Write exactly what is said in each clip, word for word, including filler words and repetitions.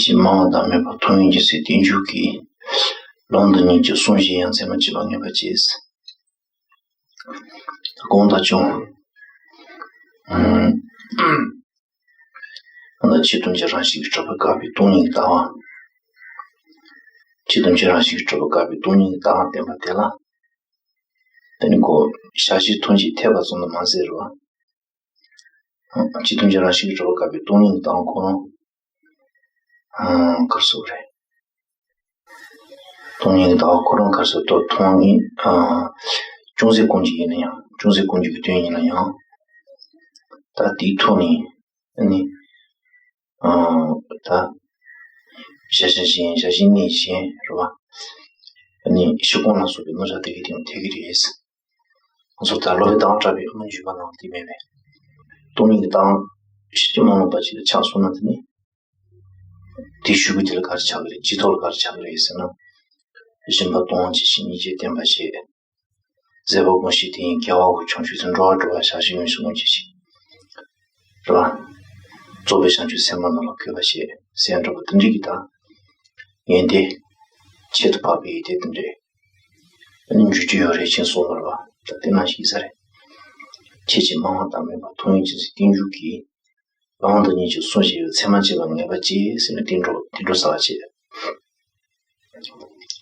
ཅི་སྨྲ་བ་དང་མེད་པ་མཐོང་ཡུལ་གྱི་སའི་རྟེན་འབྱུང་གིས། ལམ་དང་ཉིད་ཀྱི་གསུང་བཞིན་ཡང་མཚན་མ་སྐྱེས་པ་ངེས་པར་བྱེད། གོང་དང་བྱུང་། ཨ་ཆོས་ཐམས་ཅད་རང་བཞིན་གྱིས་གྲུབ་པར་དཀའ་བའི་སྟོང་ཉིད་ཀྱི་ལྟ་བ། ཆོས་ཐམས་ཅད་རང་བཞིན་གྱིས་གྲུབ་པར་དཀའ་བའི་སྟོང་ཉིད་ཀྱི་ལྟ་བ་བསྟན་པ་དེ་ལ། དེ་ནི་ཁོ་བྱ་བྱེད་ཐམས་ཅད་འཐད་པ་ཙམ་དུ་མ་ཟད་རོ། ཆོས་ཐམས་ཅད་རང་བཞིན་གྱིས་གྲུབ་པར་དཀའ་བའི་སྟོང་ཉིད་ཀྱི་ལྟ་བ་ཁོ་རང་། ག་རེ་ཟེར་དགོས་རེད། སྟོང་ཉིད་ཀྱི་ལྟ་བ་ཁོ་རང་ག་རེ་ཟེར་དགོས། མཐོང་ཉིད། ཅུང་ཟད་ཀུན་གྱི་ཡིན་ན་ཡང་། ཅུང་ཟད་ཀུན་གྱི་དོན་ཡིན་ན་ཡང་། ད་དེའི་ཐོག་ནས་ནི། ད་གཞལ་བྱ་གཞན། གཞལ་བྱའི་གནས་གཞན་རེད་བ། ནི་ཕྱི་ཁོང་ལ་སོགས་པའི་རྣམ་གཞག་དེ་གའི་སྟེང་ཐད་ཀྱི་རེད། ང་ཚོ་ད་སློབ་དཔོན་དྭགས་གྲགས་པའི་དབུ་མ་འཇུག་པ་ནང་དེ་མེད་པས། སྟོང་ཉིད་ཀྱི་ལྟ་བ་ཕྱི་མ་ལོག་པ་ཅིག་ལ་ཆགས་སོང་ན། དེ་ནི་དེའི་ཤུགས་ཀྱིས་དེ་ལ་ག་རེ་ཆགས་ཀྱི་རེད། རྗེས་ཐོབ་ལ་ག་རེ་ཆགས་ཀྱི་རེད་ཟེར་ན། སྦྱིན་པ་གཏོང་བ་ཇི་བཞིན་ཉིད་ཀྱིས་བསྟན་པར་བྱེད། ཟད་པ་ཀུན་ཞིག་དེ་ཡི་དགེ་བ་གོ། བྱང་ཆུབ་ཏུ་འགྲོ་བ་སྒྲུབ་པར་བྱ་ཞེས་ཡོངས་སུ་བསྔོ་བྱེད་ཅིང་། རེད་བ། རྫོགས་པའི་བྱང་ཆུབ་སེམས་དཔའ་རྣམས་ལ་འགོད་པར་བྱེད་ཟེར་ཡང་འདྲ་པོ་དེ་འདྲའི་གི་ད། ཡོན་ཏན་ཁྱད་དུ་འཕགས་པའི་ཡོན་ཏན་དེ་འདྲའི། ཨ་ནི་འཇུག་རྒྱུ་ཡོད་རེད་ཅེས་གསུངས་པ་རེད་བ། ད་དེ་ནང་བཞིན་ས་རེད། ཁྱེད་ཀྱིས་སྨྲ་བ་དང་མེད་པ་མཐོང་ཡུལ་གྱི་སའི་རྟེན་འབྱུང་གིས། ལམ་དང་ཉིད་ཀྱི་གསུང་བཞིན་ཡོད། མཚན་མ་སྐྱེས་པ་ངེས་པར་བྱེད་ཟེར་ནས་བསྟན་འགྲོ་བསྟན་འགྲོ་ཟ་བ་བྱེད།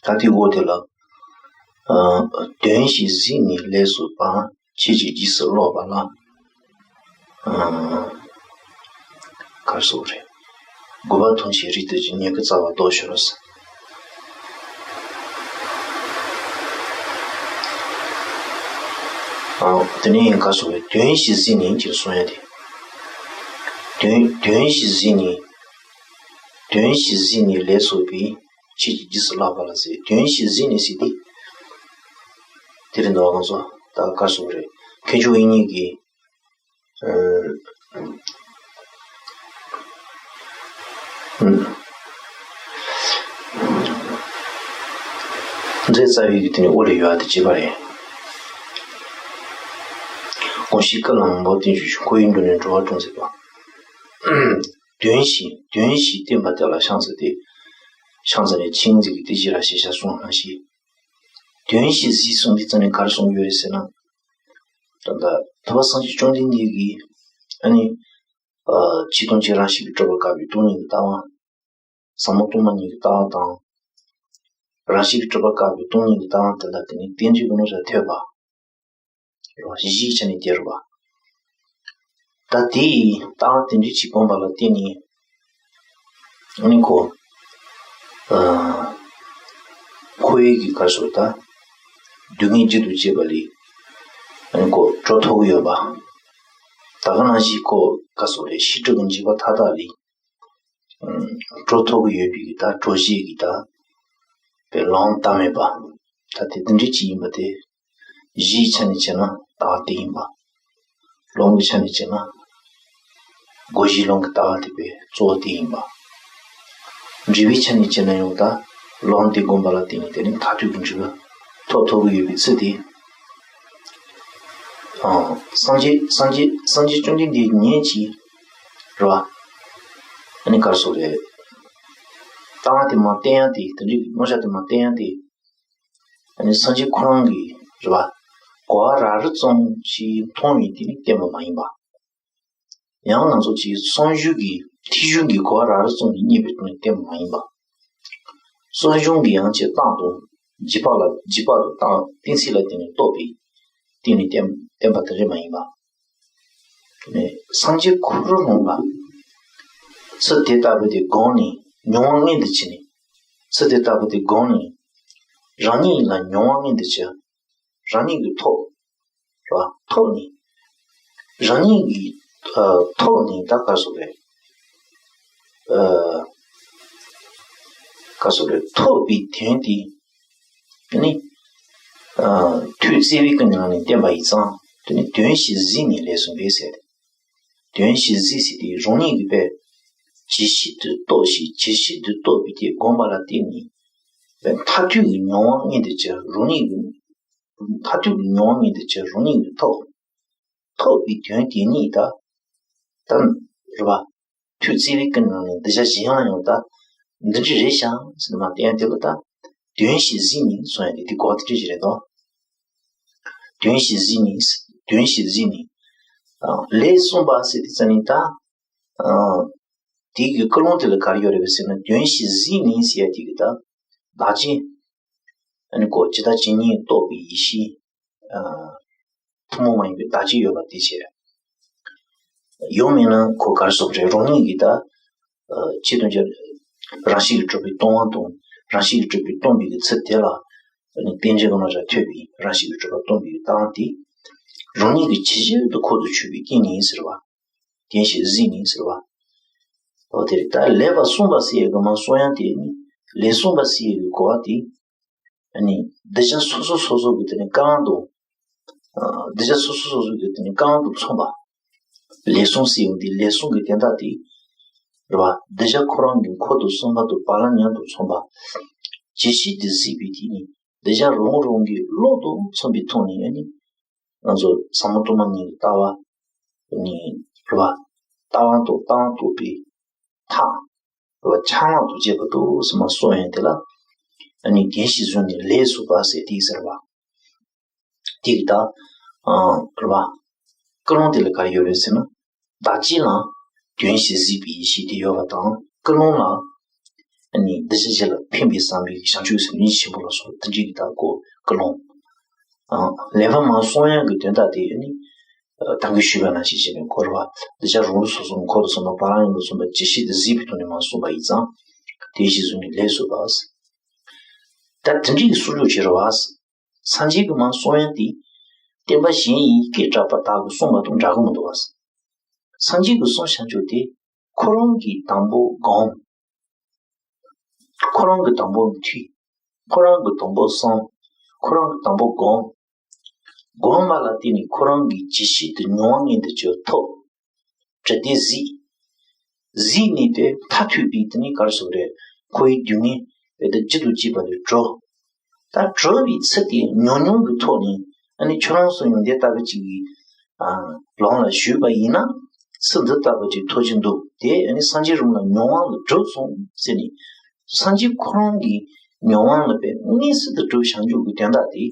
ད་དེའི་འོག་དེ་ལ། དོན་ཞིག་གཟིགས་ནས་ལས་བསགས་པ། ཁྱེད་ཀྱིས་རྗེས་སུ་སློག་པ་ལ། ག་རེ་ཟེར་དགོས་རེད། དགུ་པ་ཐམས་ཅད་རིགས་གཏེར་གྱི་ཉེ་དགུ་རྩ་བ་ལྡོག་ཕྱིར་རོ། དེ་ནས་ག་རེ་ཟེར་དགོས་རེད། དོན་ཞིག་གཟིགས་ནས་ཅེས་གསུང་ཡ་དེ། དོན་དོན་ཞིག་གཟིགས་ནས། དོན་ཞིག་གཟིགས་ནས་ལས་བསགས་པའི། ཁྱེད་ཀྱིས་རྗེས་སུ་སློག་པ་ལ་ཟེར། དོན་ཞིག་གཟིགས་ནས་ཟེར་དུས། དེ་རེད་འདུག་ང་ཚོ་ད་ག་རེ་ཟེར་དགོས་རེད། མཁས་མཆོག་དབྱིག་གཉེན་གྱིས། མཛད་རྩ་བའི་གི་དེ་ནི་དབུ་ལ་ཡོད་པ་དེ་གཅིག་པ་རེད། དགོངས་གཞི་ཀུན་ལ་མོས་པ་རྟེན་གཞུང་ཞིང་། འཁོར་བའི་འགྲོ་ནས་འགྲོ་བ་སྒྲོལ་མཛད་པ། དོན་ཞིག་དོན་ཞིག་བསྟན་པ་དེ་ལ་ཕྱག་འཚལ་ཏེ། ཕྱག་འཚལ་ནས་མཚན་ཉིད་ཀྱི་དེ་ཅི་ར་ཞེས་བྱ་གསུངས་ནང་བཞིན། དོན་ཞིག་གཟིགས་གསུངས་དུས་ཙམ་ནས་ག་རེ་གསུང་གི་ཡོད་རེད་ཟེར་ན། ད་ལྟ་ཐུབ་པ་སངས་རྒྱས་བཅོམ་ལྡན་འདས་ཀྱིས་ཨ་ནི། ཆོས་ཐམས་ཅད་རང་བཞིན་གྱིས་གྲུབ་པར་དཀའ་བའི་སྟོང་ཉིད་ཀྱི་ལྟ་བ། ཟབ་མོ་སྟོང་པ་ཉིད་ཀྱི་ལྟ་བ་དང་། རང་བཞིན་གྱིས་གྲུབ་པར་དཀའ་བའི་སྟོང་ཉིད་ཀྱི་ལྟ་བ་དེ་ལ་དེ་ནི་རྟེན་འབྲེལ་གྱི་རྣམ་གཞག་ཐོས་པ། རེད་བ། གཞི་ཡི་ཆ་ནས་དེ་རེད་བ། ད་དེ་ཡི་ལྟ་བ་དེ་འདྲ་ཅིག་བསྒོམས་པ་ལ་བརྟེན་ནས། ཨ་ནི་ཁོ། ཨ། འཁོར་བའི་གི་ག་རེ་ཟེར་ད། སྡུག་བསྔལ་རྒྱུ་དང་བཅས་པ་ལས། ཨ་ནི་ཁོ་གྲོལ་ཐུབ་ཀྱི་ཡོད་པ། ད་ག་ནང་བཞིན་ཁོ་ག་རེ་ཟེར་རེད། ཤེས་སྒྲིབ་ཀྱི་འཇིགས་པ་མཐའ་དག་ལས། ཨ། གྲོལ་ཐུབ་ཀྱི་ཡོད་པའི་གི་ད་གྲོལ་བྱེད་ཀྱི་ད། པའི་ལམ་བདའ་མེད་པ། ད་དེ་དེ་འདྲ་ཅིག་ཡིན་པ་དེ། གཞིའི་ཆ་ནས་བྱས་ན་ལྟ་བ་དེ་ཡིན་པ། ལམ་གྱི་ཆ་ནས་བྱས་ན། སྒོ་བཞིའི་ལམ་གྱི་ལྟ་བ་དེ་པའི་གཙོ་བོ་དེ་ཡིན་པ། འབྲས་བུའི་ཆ་ནས་བྱས་ན་ཡང་ད། ལམ་དེ་བསྒོམས་པ་ལ་བརྟེན་ནས་དེ་ནི་མཐར་ཐུག་གི་འབྲས་བུ་ཐོབ་ཐུབ་ཀྱི་ཡོད་པའི་ཚུལ་དེ། ཨ། སངས་རྒྱས་སངས་རྒྱས་སངས་རྒྱས་བཅོམ་ལྡན་འདས་ཉིད་ཀྱིས་རེད་བ། ཨ་ནི་ག་རེ་ཟེར་རེད། ལྟ་བ་དེ་མར་བསྟན་ཡ་དེ། དེ་འདྲའི་རྣམ་གཞག་དེ་མར་བསྟན་ཡ་དེ། ཨ་ནི་སངས་རྒྱས་ཁོ་རང་གིས་རེད་བ། གོ་བ་རག་རིགས་ཙམ་ཞིག་མཐོང་བའི་དེ་ནི་བསྟན་པ་མ་ཡིན་པ། ཡང་ང་ཚོ་ཅིག་གསུང་གཞུང་གི་ཐོས་གཞུང་གི་གོ་བ་རག་རིགས་ཙམ་གྱིས་རྙེད་པའི་དོན་བསྟན་པ་མ་ཡིན་པ། གསུང་གཞུང་གི་ཡང་ཅིག་རྟགས་དང་། རྗེས་དཔག་ལ་རྗེས་དཔག་ཏུ་རྟགས་གཏན་ཚིགས་ལ་བརྟེན་ནས་རྟོགས་པའི་སྟེང་ནས་བསྟན་བསྟན་པ་དེ་འདྲ་མ་ཡིན་པ། དེ་ནས་སངས་རྒྱས་ཁོ་རང་རང་ལ། ཚུལ་དེ་ལྟ་བུ་དེ་བསྒོམས་ནས་མྱོང་བ་མངོན་དུ་བྱས་ནས། ཚུལ་དེ་ལྟ་བུ་དེ་བསྒོམས་ནས། རང་ཉིད་ལ་མྱོང་བ་མངོན་དུ་བྱས། རང་ཉིད་ཀྱིས་ཐོབ། རེད་བ། ཐོབ་ནས། རང་ཉིད་ཀྱིས། ཨ། ཐོབ་ནས་ད་ག་རེ་ཟེར་རེད། ཨ། ག་རེ་ཟེར་རེད། ཐོབ་པའི་དོན་དེ། དེ་ནི། ཨ། ཐོས་བརྩེ་བའི་ཀུན་ནས་བསླངས་ནས་བསྟན་པ་ཡིན་ཙང་། དེ་ནི་དོན་ཞིག་གཟིགས་ནས་ལས་གསུངས་པས་ཟེར་ཏེ། དོན་ཞིག་གཟིགས་ཟེར་དུས་རང་ཉིད་ཀྱིས་པས་ཇི་ཞིག་ཏུ་རྟོགས་ཤིང་ཇི་ཞིག་ཏུ་རྟོགས་པའི་དེ་བསྒོམས་པ་ལ་བརྟེན་ནས། པས་མཐར་ཐུག་གི་མྱོང་བ་མངོན་དུ་གྱུར། རང་ཉིད་ཀྱི། མཐར་ཐུག་གི་མྱོང་བ་མངོན་དུ་གྱུར། རང་ཉིད་ཀྱིས་ཐོབ། ཐོབ་པའི་དོན་དེ་ཉིད་ད། ད། རེད་བ། ཐོས་བརྩེ་བའི་ཀུན་ནས་བསླངས་ནས་འདི་བྱ་གཞན་ལ་ཡང་ད། འདི་འདྲ་རེད་ཤག་ཟེར་ནས་མར་བསྟན་ཡ་དེ་ལ་ད་དོན་བཞི་གཟིགས་ནས་གསུང་ཡ་དེ་དེ་གོ་བ་དེ་འདྲ་ཞིག་རེད་དོ། དོན་བཞི་གཟིགས་ནས། དོན་བཞི་གཟིགས་ནས། ལས་གསུངས་པ་ཟེར་དེ་ཙམ་ནས་ད། དེ་གི་ཀུན་སློང་དེ་ལ་ག་རེ་ཡོད་རེད་པས་ཟེར་ན། དོན་བཞི་གཟིགས་ནས་ཟེར་ཡ་དེ་གི་ད་བདག་གཅིག་ཨ་ནི་ཀོ་ཇི་ལྟ་ཇི་སྙེད་རྟོགས་པའི་ཡེ་ཤེས། ཨ། ཐུན་མོང་མ་ཡིན་པའི་བདག་གཅིག་ཡོད་པ་དེ་བྱས། ཡང་མིན་ན་ཁོ་ག་རེ་ཟེར་དགོས་རེད། རང་ཉིད་ཀྱིས་ད། ཨ། ཆེད་དུ་གྱུར། རང་བཞིན་གྱིས་གྲུབ་པའི་སྟོང་པ་དང་། རང་བཞིན་གྱིས་གྲུབ་པའི་སྟོང་པའི་གི་ཚུལ་དེ་ལ། ཨ་ནི་རྟེན་འབྲེལ་གྱི་རྣམ་གཞག་ཐོས་པའི་རང་བཞིན་གྱིས་གྲུབ་པ་སྟོང་པའི་གི་སྟངས་དེ། རང་ཉིད་ཀྱིས་ཇི་བཞིན་དུ་ཁོ་ཐག་ཆོད་པའི་རྐྱེན་ནི་ཟེར་བ། དོན་བཞི་གཟིགས་ནས་ཟེར་བ། འོ་དེ་རེད། ད་ལས་པ་གསུངས་པ་ཟེར་ཡས་ཀྱི་མར་གསུང་ཡ་དེ་ནི་ལས་གསུངས་པ་ཟེར་ཡས་ཀྱི་གོ་བ་དེ། ཨ་ནི་གདུལ་བྱ་སོ་སོ་སོ་སོ་གི་དེ་ནི་གང་དང་། ཨ། གདུལ་བྱ་སོ་སོ་སོ་སོ་གི་དེ་ནི་གང་དང་མཚུངས་པ། ལས་གསུངས་ཟེར་ཡོང་དུས་ལས་གསུངས་ཀྱི་དོན་དག་དེ། རེད་བ། གདུལ་བྱ་ཁོ་རང་གི་འཁོར་དང་གསུམ་པ་དང་བར་ལམ་ཉམས་དང་མཚུངས་པ། ཇི་སྲིད་དུ་གཟིགས་པའི་དུས་ནི་གདུལ་བྱ་རང་རང་གི་བློ་དང་མཚུངས་པའི་ཐོག་ནས། ཨ་ནི་ང་ཚོ་ཟབ་མོ་སྟོང་པ་ཉིད་ཀྱི་ལྟ་བ་ནི་རེད་བ། ལྟ་བ་དང་ལྟ་བ་རྟོགས་པའི་ཐབས། རེད་བ། ཆ་ལག་ཏུ་བྱེད་པ་དུ་ཟེར་མར་གསུངས་ཡོང་དེ་ལ། ཨ་ནི་དོན་བཞི་གཟིགས་ནས་ལས་གསུངས་པ་ཟེར་དེ་ཟེར་བ། དེ་གི་ད། ཨ། རེད་བ། ཀུན་སློང་དེ་ལ་ག་རེ་ཡོད་རེད་ཟེར་ན། བདག་གཅིག་ལ་དོན་བཞི་གཟིགས་པའི་ཡེ་ཤེས་དེ་ཡོད་པ་དང་། ཀུན་སློང་ལ་ཨ་ནི་གདུལ་བྱ་གཞན་ལ་ཕན་པའི་བསམ་པའི་བྱང་ཆུབ་སེམས་ཆེན་པོ་ལ་སོགས་དེ་འདྲའི་གི་ད་ཀོ་ཀུན་སློང་། ཨ། ལས་པ་མར་གསུང་ཡག་གི་དོན་དག་དེ་ཨ་ནི། ཨ། ད་གིན་ཞུས་པ་ནང་བཞིན་བྱས་ནས་ཀོ་རེད་བ། གདུལ་བྱ་རང་རང་སོ་སོ་འཁོར་དུ་སོང་བ་བར་ལམ་ཡིན་པ་གསུངས་པ་ཇི་སྲིད་དུ་གཟིགས་པའི་ཐོག་ནས་མར་གསུངས་པ་ཡིན་ཙང་། དོན་བཞི་གཟིགས་ནས་ལས་གསུངས་པ། ད་དེ་འདྲའི་གི་གསུང་ཆོས་བྱེད་རེད་བ། སངས་རྒྱས་ཀྱི་མར་གསུང་ཡག་དེ། བསྟན་པ་གཞན་ཡི་སྐད་གྲགས་པ་དག་གིས་གསུངས་པ་དང་འདྲ་གི་མི་འདུག་བ། སངས་རྒྱས་ཀྱིས་གསུངས་བཞག་ཆོས་དེ། ཁོ་རང་གིས་དང་པོ་བསྒོམ། ཁོ་རང་གིས་དང་པོ་ཐོས། ཁོ་རང་གིས་དང་པོ་གསུངས། ཁོ་རང་གིས་དང་པོ་བསྒོམ། བསྒོམས་པ་ལ་བརྟེན་ནས་ཁོ་རང་གིས་ཇི་སྲིད་དུ་མྱོང་བ་མངོན་དུ་གྱུར་ཐོབ། དྲི་དེ་གཟིགས། གཟིགས་ནས་དེ་མཐར་ཐུག་པའི་དེ་ནི་ག་རེ་ཟེར་དགོས་རེད། ཁོ་བོའི་སྡུག་བསྔལ་དེ་རྒྱུ་དང་བཅས་པ་ལས་གྲོལ། ད་གྲོལ་བའི་ཚུལ་དེ་ཉུང་ཉུང་གི་ཐོག་ནས། ཨ་ནི་ཁྱོད་རང་ཚོ་ཡང་འདི་ལྟ་བུ་ཅིག་གི། ཨ། ལམ་ལ་ཞུགས་པ་ཡིན་ན། ཚུལ་འདི་ལྟ་བུ་ཅིག་ཐོབ་ཀྱི་འདུག་དེ་ཨ་ནི་སངས་རྒྱས་རང་ལ་མྱོང་བ་ལ་གྲུབ་སོང་ཟེར་ནས། སངས་རྒྱས་ཁོ་རང་གི་མྱོང་བ་ལ་དཔེ་མངོན་གསལ་དུ་གྲུབ་བཞག་རྒྱུ་གི་དོན་དག་དེ།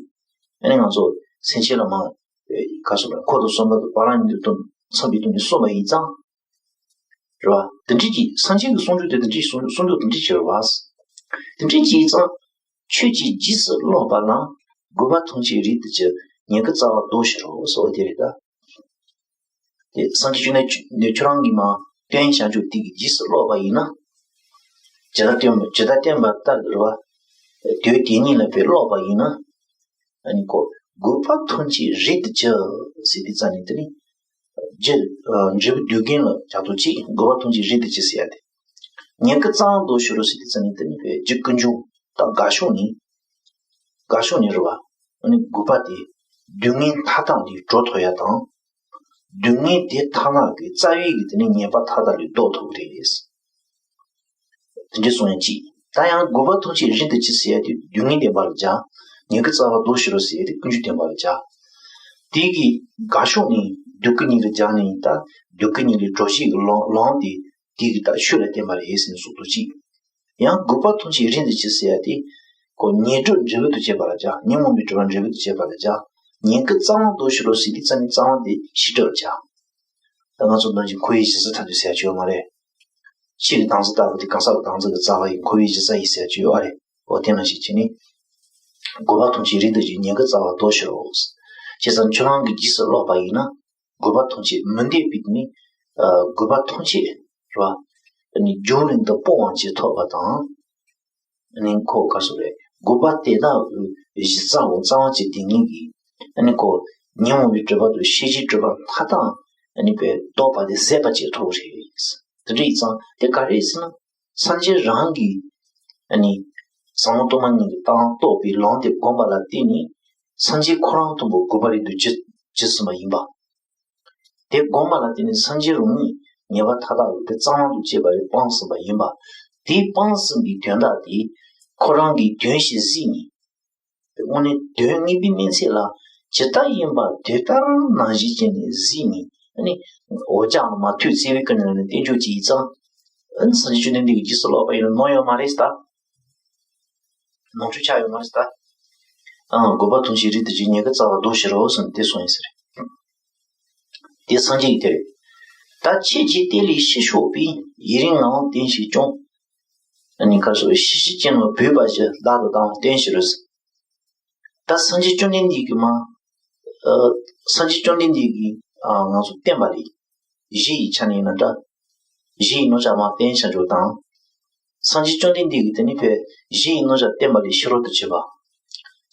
ཨ་ནི་ང་ཚོ་སེམས་ཅན་ལ་མར། ཨེ། ག་རེ་ཟེར་དགོས་རེད། འཁོར་དང་གསུམ་པ་དང་བར་ལམ་ཉམས་དང་མཚུངས་པའི་ཐོག་ནས་གསུངས་པ་ཡིན་ཙང་། རེད་བ། དེ་འདྲའི་གི་སངས་རྒྱས་ཀྱི་གསུང་ཆོས་དེ་དེ་འདྲའི་གསུང་གསུང་ཆོས་དེ་འདྲའི་ཅིག་རེད་བ། དེ་འདྲའི་ཅིག་ཡིན་ཙང་། ཆོས་ཀྱི་རྗེས་སུ་སློབ་པ་ལ། དགོས་པ་ཐམས་ཅད་རིགས་དུ་གྱུར། ཉེར་དགུ་རྩ་བ་ལྡོག་ཕྱིར་རོ་ཟེར་བ་དེ་རེད་ད། དེ་སངས་རྒྱས་བཅོམ་ལྡན་འདས་ཁྱོད་རང་གིས་མར་བསྟན་བྱང་ཆུབ་དེ་གི་རྗེས་སུ་སློབ་པ་ཡིན་ན། ཇི་ལྟར་བསྟན་པ་ཇི་ལྟར་བསྟན་པ་ལྟར་རེད་བ། དོན་དེ་ཉིད་ལ་དཔེ་སློབ་པ་ཡིན་ན། ཨ་ནི་ཁོ་དགོས་པ་ཐམས་ཅད་རིགས་དུ་གྱུར་ཟེར་དུས་ཙམ་ནས་དེ་ནི། རྒྱུ། འབྲས་བུ་དུས་གང་ལ་བྱ་དོ་ཅིག་དགོས་པ་ཐམས་ཅད་རིགས་དུ་གྱུར་ཟེར་ཡ་དེ། ཉེར་དགུ་རྩ་བ་ལྡོག་ཕྱིར་རོ་ཟེར་དུས་ཙམ་ནས་དེ་ནི་དཔེ་རྒྱུ་ཀུན་འབྱུང་ད་དགའ་ཕྱོགས་ནས། དགའ་ཕྱོགས་ནས་རེད་བ། ཨ་ནི་དགོས་པ་དེ་སྡུག་བསྔལ་མཐའ་དག་ལས་གྲོལ་ཐུབ་ཡ་དང་། སྡུག་བསྔལ་དེ་མཐའ་དག་གི་རྩ་བའི་གི་དེ་ནི་ཉེས་པ་མཐའ་དག་ལས་ལྡོག་ཐུབ་ཀྱི་རེད། དེ་འདྲ་གསུང་ཡ་གཅིག་ད་ཡང་དགོས་པ་ཐམས་ཅད་རིགས་དུ་གྱུར་ཟེར་ཡ་དེ་སྡུག་བསྔལ་བདེན་པ་ལ་སྦྱར། ཉེར་དགུ་རྩ་བ་ལྡོག་ཕྱིར་རོ་ཟེར་ཡ་དེ་ཀུན་འབྱུང་བདེན་པ་ལ་སྦྱར། དེ་གི་དགའ་ཕྱོགས་ནས་སྡུག་ཀུན་གཉིས་ལ་སྦྱར་ནས་ད་སྡུག་ཀུན་གཉིས་ལས་གྲོལ་བྱེད་ཀྱི་ལམ་ལམ་དེ་དེ་གི་ད་ཆོས་ལ་བརྟེན་པ་རེད་ཟེར་ནས་གསུངས་འདུག་གཅིག་ཡང་དགོས་པ་ཐམས་ཅད་རིགས་དུ་གྱུར་ཟེར་ཡ་དེ། ཁོ་ཉོན་སྒྲིབ་འབྲས་བུ་དང་བཅས་པ་ལ་སྦྱར། ཉོན་མོངས་པའི་སྒྲིབ་པ་འབྲས་བུ་དང་བཅས་པ་ལ་སྦྱར། ཉེར་དགུ་རྩ་བ་ལྡོག་ཕྱིར་རོ་ཟེར་དུས་ཙམ་ནས་རྩ་བ་དེ་བྱེ་བྲག་ལ་སྦྱར། ད་ང་ཚོ་ནང་བཞིན་འཁོར་བའི་གཞི་རྩ་མཐར་ཐུག་ཟེར་ཡ་ཅིག་ཡོད་མ་རེད། ཕྱིའི་གདངས་ཚིག་ལྟ་བུ་དེ་གང་ཟག་གི་གདངས་ཚིག་གི་རྩ་བ་ཡིན། འཁོར་བའི་གཞི་རྩ་ཡིན་ཟེར་ཡ་ཅིག་ཡོད་ཨ་རེད། འོ་དེ་ནང་བཞིན་བྱས་ནས། དགོས་པ་ཐམས་ཅད་རིགས་དུ་གྱུར། ཉེར་དགུ་རྩ་བ་ལྡོག་ཕྱིར་རོ། བྱས་ཙང་ཁྱོད་རང་གི་རྗེས་སུ་སློབ་པ་ཡིན་ན། དགོས་པ་ཐམས་ཅད་མི་འདོད་པའི་ནི། ཨ། དགོས་པ་ཐམས་ཅད་རེད་བ། ཨ་ནི་རྒྱུན་རིང་དུ་སྤོང་བ་བྱེད་ཐུབ་པ་དང་། ཨ་ནི་ཁོ་ག་རེ་ཟེར་དགོས་རེད། དགོས་པ་དེ་དག་གི་གཞི་རྩ་འོ་རྩ་བ་གཅིག་དེ་ཉིད་ཀྱིས། ཨ་ནི་ཁོ་ཉོན་མོངས་པའི་སྒྲིབ་པ་དང་ཤེས་བྱའི་སྒྲིབ་པ་མཐའ་དག་ཨ་ནི་དཔེ་ལྡོག་པ་དེ་ཟད་པ་བྱེད་ཐུབ་རེད། དེ་འདྲ་ཡིན་ཙང་དེ་ག་རེ་ཟེར་ན། སངས་རྒྱས་རང་གིས་ཨ་ནི་ཟབ་མོ་སྟོང་པ་ཉིད་ཀྱི་ལྟ་བ་རྟོགས་པའི་ལམ་དེ་བསྒོམས་པ་ལ་བརྟེན་ནས། སངས་རྒྱས་ཁོ་རང་མཐོན་པོ་དགོས་པ་རིགས་དུ་གྱུར་གྱུར་ཟིན་པ་ཡིན་པ། དེ་བསྒོམས་པ་ལ་བརྟེན་ནས་སངས་རྒྱས་རང་ཉིད་ཉེས་པ་མཐའ་དག་གི་དེ་རྩ་བ་དང་བཅས་པ་རེ་སྤངས་ཟིན་པ་ཡིན་པ། དེ་སྤངས་ཟིན་པའི་དོན་དག་དེ་ཁོ་རང་གིས་དོན་བཞི་གཟིགས་ནས། དངོས་གནས་དོན་དངོས་པོའི་མིང་ཚིག་ལ་ཇི་ལྟར་ཡིན་པ་དེ་ལྟར་ནང་བཞིན་བྱས་ནས་གཟིགས་ནས། ཨ་ནི་འོ་ཅག་ལ་མ་ཐུག་བརྩེ་བའི་ཀུན་ནས་ནི་བསྟན་བཅོས་ཀྱི་ཡིག་ཚང་། ཨ་ནི་སངས་རྒྱས་བཅོམ་ལྡན་འདས་ཀྱིས་རྗེས་སུ་ལོག་པ་ཡིན་ན་ནོར་ཡོད་མ་རེད་ད། ནོར་འཁྲུལ་ཆགས་ཡོད་མ་རེད་ད། ཨང་། དགོས་པ་མཐོང་ཕྱིར་རིགས་དང་བཅས་ཉེས་དགུ་རྩ་བ་ཟློག་ཕྱིར་རོ་གསུངས་དེ་གསུངས་ཡིན་ཟེར། དེ་སངས་རྒྱས་ཀྱི་དེ་རེད། ད་ཁྱེད་ཀྱིས་དེ་ལས་ཕྱིར་ཕྱོགས་པའི་ཡུན་རིང་ངང་བསྟེན་ཞིང་སྐྱོང་། ཨ་ནི་ཁར་སོགས་ཤེས་བྱའི་སྤྱན་ལ་བུད་པ་ཞིག་བདག་ཏུ་བཏང་བ་བསྟེན་ཕྱིར་རོ། ད་སངས་རྒྱས་བཅོམ་ལྡན་འདས་ཀྱིས་མ། ཨ། སངས་རྒྱས་བཅོམ་ལྡན་འདས་ཀྱིས་ཨ་ང་ཚོ་བསྟན་པ་ལས། གཞི་ཡི་ཆ་ནས་ཡིན་ན་འདྲ། གཞི་ཡི་རྣམ་གཞག་མ་བསྟན་བྱ་འཇོག་དང་། སངས་རྒྱས་བཅོམ་ལྡན་འདས་ཀྱིས་དེ་ནི་བས་གཞི་ཡི་རྣམ་གཞག་བསྟན་པ་ལས་ཕྱི་རོལ་དུ་བྱེད་པ།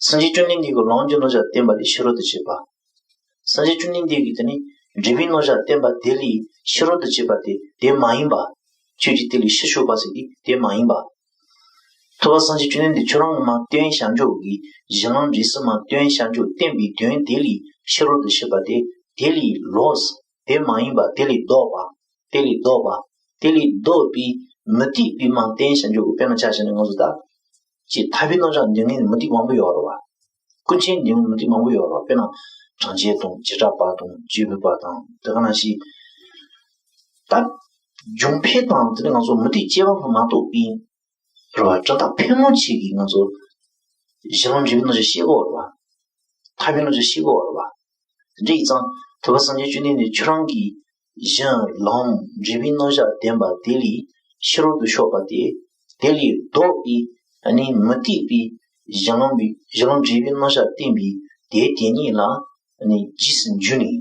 སངས་རྒྱས་བཅོམ་ལྡན་འདས་ཀྱིས་ལམ་གྱི་རྣམ་གཞག་བསྟན་པ་ལས་ཕྱི་རོལ་དུ་བྱེད་པ། སངས་རྒྱས་བཅོམ་ལྡན་འདས་ཀྱིས་དེ་ནི་འབྲས་བུའི་རྣམ་གཞག་བསྟན་པ་དེ་ལས་ཕྱི་རོལ་དུ་བྱེད་པ་དེ་དེ་མ་ཡིན་པ། ཁྱོད་ཀྱིས་དེ་ལས་ཕྱིར་ཕྱོགས་པ་ཟེར་དེ་དེ་མ་ཡིན་པ། ཐུབ་པ་སངས་རྒྱས་བཅོམ་ལྡན་འདས་ཁྱོད་རང་གིས་མ་བསྟན་བྱ་འཇོག་གི་གཞི་ལམ་འབྲས་གསུམ་མ་བསྟན་བྱ་འཇོག་བསྟན་པའི་དོན་དེ་ལས་ཕྱི་རོལ་དུ་བྱེད་པ་དེ་དེ་ལས་ལོགས། དེ་མ་ཡིན་པ་དེ་ལས་ལྡོག་པ། དེ་ལས་ལྡོག་པ། དེ་ལས་ལྡོག་པའི་མུ་སྟེགས་པའི་མ་བསྟན་བྱ་འཇོག་གི་དཔེར་ན་ཆ་བཞག་ན་ང་ཚོ་ད། ཅེས་ཐར་པའི་རྣམ་གཞག་འདོན་མཁན་མུ་སྟེགས་མང་པོ་ཡོད་རེད་བ། ཀུན་མཁྱེན་འདོན་མཁན་མུ་སྟེགས་མང་པོ་ཡོད་རེད་བ། དཔེར་ན་སངས་རྒྱས་དང་བྱེ་བྲག་པ་དང་སྐྱེས་བུ་པ་དང་དེ་ག་ནང་བཞིན། ད་འབྱུང་འཕེལ་དང་དེ་ནི་ང་ཚོ་མུ་སྟེགས་སྐྱེ་བ་ལ་མ་གཏོགས་པའི་རེད་བ། གྲུབ་མཐའ་ཕལ་མོ་ཆེ་གིས་ང་ཚོ་གཞི་ལམ་འབྲས་བུའི་རྣམ་གཞག་ཤེས་དགོས་རེད་བ། ཐར་པའི་རྣམ་གཞག་ཤེས་དགོས་རེད་བ། དེ་འདྲ་ཡིན་ཙང་ཐུབ་པ་སངས་རྒྱས་བཅོམ་ལྡན་འདས་ཁྱོད་རང་གིས་གཞི་ལམ་འབྲས་བུའི་རྣམ་གཞག་བསྟན་པ་དེ་ལས་ཕྱི་རོལ་དུ་ཕྱོགས་པ་དེ། དེ་ལས་ལྡོག་པའི་ཨ་ནི་མུ་སྟེགས་པའི་གཞི་ལམ་པའི་གཞི་ལམ་འབྲས་བུའི་རྣམ་གཞག་བསྟན་པའི་དེ་དེ་ཉིད་ལ་ཨ་ནི་རྗེས་སུ་འཇུག་ནས།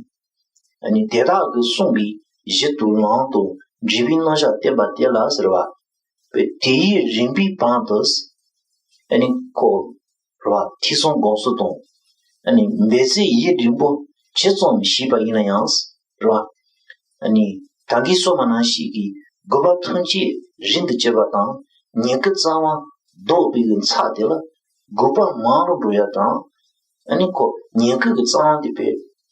ཨ་ནི་དེ་དག་གིས་གསུངས་པའི་གཞི་དང་ལམ་དང་འབྲས་བུའི་རྣམ་གཞག་བསྟན་པ་དེ་ལ་ཟེར་བ། དེ་ཡི་རིམ་པའི་བར་དུ། ཨ་ནི་ཁོ་རེད་བ། ཐོས་བསམ་སྒོམ་གསུམ་དང་། ཨ་ནི་འབད་རྩོལ་ཡུན་རིང་པོ་ཇི་ཙམ་བྱས་པ་ཡིན་ན་ཡང་རེད་བ། ཨ་ནི་ད་གིན་གསུངས་པ་ནང་བཞིན་གྱི་དགོས་པ་ཐམས་ཅད་རིང་དུ་གྱུར་པ་དང་ཉེར་དགུ་རྩ་བ་ལྡོག་པའི་ཚད་དེ་ལ་དགོས་པ་མང་རུ་འགྲོ་ཡ་དང་། ཨ་ནི་ཁོ་ཉེར་དགུ་གི་རྩ་བ་དེ་དཔེ་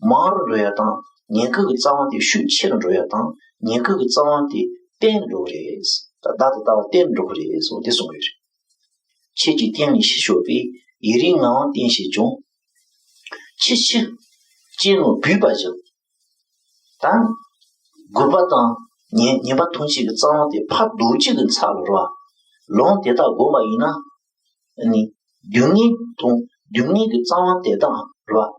མང་རུ་འགྲོ་ཡ་དང་། ཉེར་དགུ་གི་རྩ་བ་དེ་ཤུགས་ཆེ་རུ་འགྲོ་ཡ་དང་། ཉེར་དགུ་གི་རྩ་བ་དེ་བརྟན་རུ་འགྲོ་གི་རེད། ད་བདག་ཏུ་ལྟ་བ་བརྟན་རུ་འགྲོ་གི་རེད་ཟེར་དེ་གསུང་གི་རེད། ཁྱེད་ཀྱིས་བསྟན་ནས་ཕྱིར་ཕྱོགས་པའི་ཡུན་རིང་ངང་བསྟེན་ཞེས་ཀྱང་། ཕྱིར་ཕྱིར་སྤྱན་རྣམས་བུད་པ་བཞིན། ད་དགོས་པ་དང་ཉེ་ཉེས་པ་ཐམས་ཅད་ཀྱི་རྩ་བ་དེ་ཕར་ལྡོག་ཅིག་གི་ཚད་ལ་རེད་བ། ལམ་དེ་དག་བསྒོམ་པ་ཡིན་ན། ཨ་ནི་སྡུག་བསྔལ་དང་སྡུག་བསྔལ་གྱི་རྩ་བ་དེ་དག་རེད་